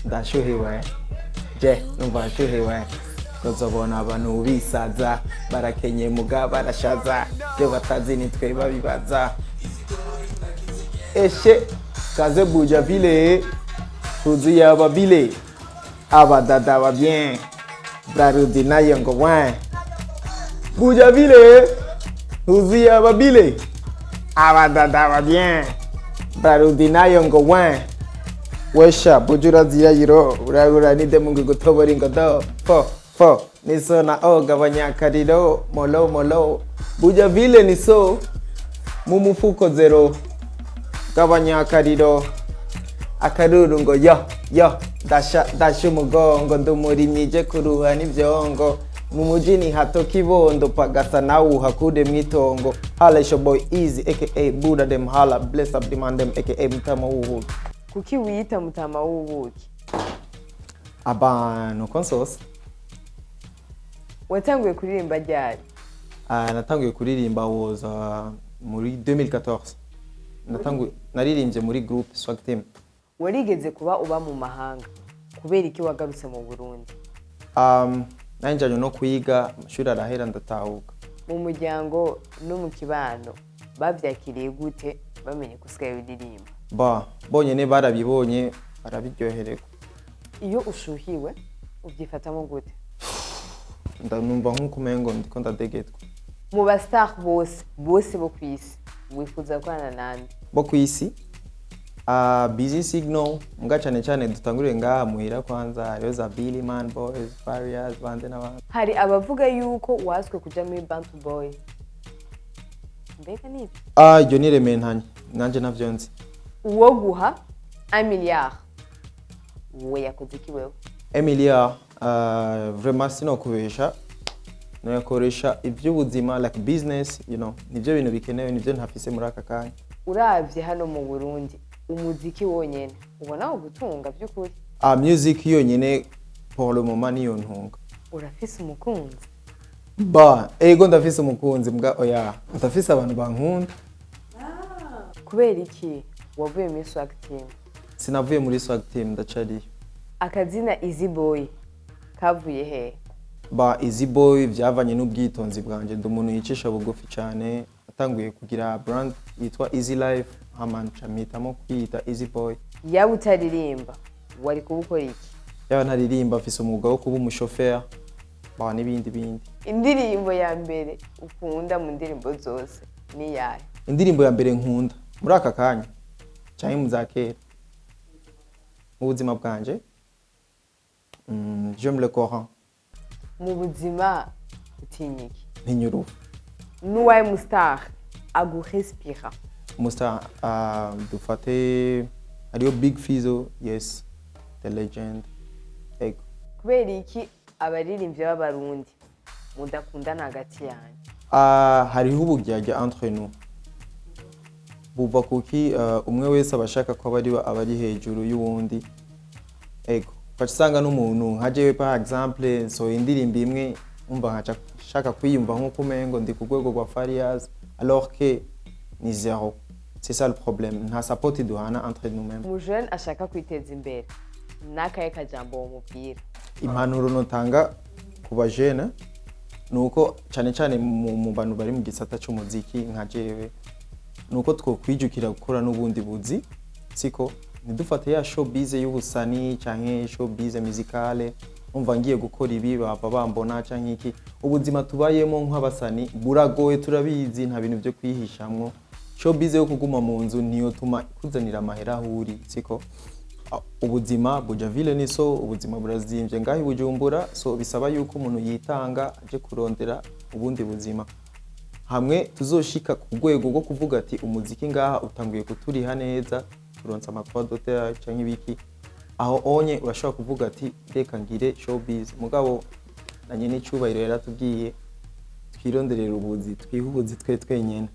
Ndashuhiwe je, numva nshuhiwe. Tuzobona abantu bisaza barakenye muga barashaza, byo batazi nitwe babibaza. Eshe kaze Buja Ville, huzuye ababile, abadada ba bien, Brarudi nayo ngo wen. Buja Ville, huzuye ababile, abadada ba bien, Brarudi nayo ngo wen. Wesha bujura zirayiro urabura nide mungu gutobora ingodo fo fo niso na o gabanya akariro molo molo. Buja Ville ni so mu mufuko zero, gabanya akariro akaruru ngo yo yo. Ndasha ndasha umugongo, ndumurimyi je kuruha n'ivyongo mu muji ni hato kibondo pagasa nawe uhakure mwitongo. Hala, it's your boy Easy aka Buddha dem, hala, bless up the man dem aka Mutama w'ubuki. Kuki wiyita Mutama w'ubuki? Abantu ko nsosa. Watanguye kuririmba ryari? Ah, natanguye kuririmba woza muri 2014. Natanguye naririmbye muri groupe Swag Team. Warigeze kuba uba mu mahanga, kubera iki wagarutse mu Burundi? Nari njanye no kwiga, amashuri arahera ndatahuka. Mu muryango no mu kibano bavyakiriye gute bamenye ko usigaye uririmba? Ba bonyene barabibonye barabiryohererwa. Iyo ushuhiwe ubyifatamo gute? Ndanumva nk'uko umengo ndiko ndadegetwa. Mu ba star bose bose bo ku isi, wifuza gukorana nande? Bo ku isi, Busy Signal. Mbwa cyane cyane dutanguriye ngaha muhira kwanza, hariho za Billy Man Boys, Farious, bande n'abandi. Hari abavuga yuko waswe kuja muri Bantu Boy, mbega nibyo? Ah, iryo ni rementanye, nanje navyo nzi. Uwo guha 1 milliard, we yakoze iki wewe? Emilia, vraiment sinokubesha, noyakoresha iby'ubuzima like business, nivyo bintu bikenewe, nivyo ntafise muri aka kanya. Uravye hano mu Burundi, umuziki wonyene ubona wo gutunga by'ukuri? Ah, music yonyene pour le moment niyo ntunga. Urafise umukunzi? Ba ego, ndafise umukunzi, mbwa oya, ndafise abantu bankunda. Kubera iki wavuye muri Swag Team? Sinavuye muri Swag Team, ndacariyo. Akazina Easy Boy kavuye hehe? Ba Easy Boy byavanye n'ubwitonzi bwanjye, ndi umuntu yicisha bugufi cyane. Atanguye kugira brand yitwa Easy Life, hama nca mpitamo kwiyita Easy Boy. Yaba utaririmba wari kuba ukora iki? Yaba ntaririmba, afise umwuga wo kuba umushoferi ba n'ibindi bindi. Indirimbo ya mbere ukunda mu ndirimbo zose ni iyahe? Indirimbo ya mbere nkunda muri aka kanya canke mu za kera mu buzima bwanje, j'aime le Coran. Mu buzima utinya iki? Ntinya urupfu. N'uwaye mu star aguinspira? Umu star, dufate hariyo Big Fizzo, yes, the legend, ego. Kubera iki abaririmbyi b'Abarundi mudakundana hagati yanyu? Hariho uburyarya entre nous. Buva kuki? Umwe wese aba ashaka ko aba ari hejuru y'uwundi, ego. Ugaca usanga n'umuntu nka jewe par exemple nsohoye indirimbo imwe, umva nkaca nshaka kwiyumva nk'uko umengo ndi ku rwego rwa Farious, alors que ni zéro. C'est ça le problème, nta support duhana entre nous-mêmes. Umujene ashaka kwiteza imbere, n'akahe kajambo womubwira? Impanuro notanga ku bajene ni uko cyane cyane mu bantu bari mu gisata cy'umuziki nka jewe, ni uko twokwijukira gukora n'ubundi buzi, siko ntidufate ya showbiz y'ubusani canke showbiz musicale. Umva, ngiye gukora ibi bava bambona canke iki. Ubuzima tubayemo nk'abasani buragoye, turabizi, nta bintu byo kwihishamwo. Showbiz yo kuguma mu nzu niyo tuma kuzanira amahera aho uri, siko? Ah, ubuzima Buja Ville ni so, ubuzima burazimvye ngaho i Bujumbura, so bisaba yuko umuntu yitanga aje kurondera ubundi buzima. Hamwe tuzoshika ku rwego rwo kuvuga ati umuziki ngaha utanguye kuturiha neza, turonse ama droit d'auteur canke ibiki, aho onye urashobora kuvuga ati reka ngire showbiz. Mugabo na nyene icubahiro yaratubwiye twironderera ubuzi, twihe ubuzi twe twenyene.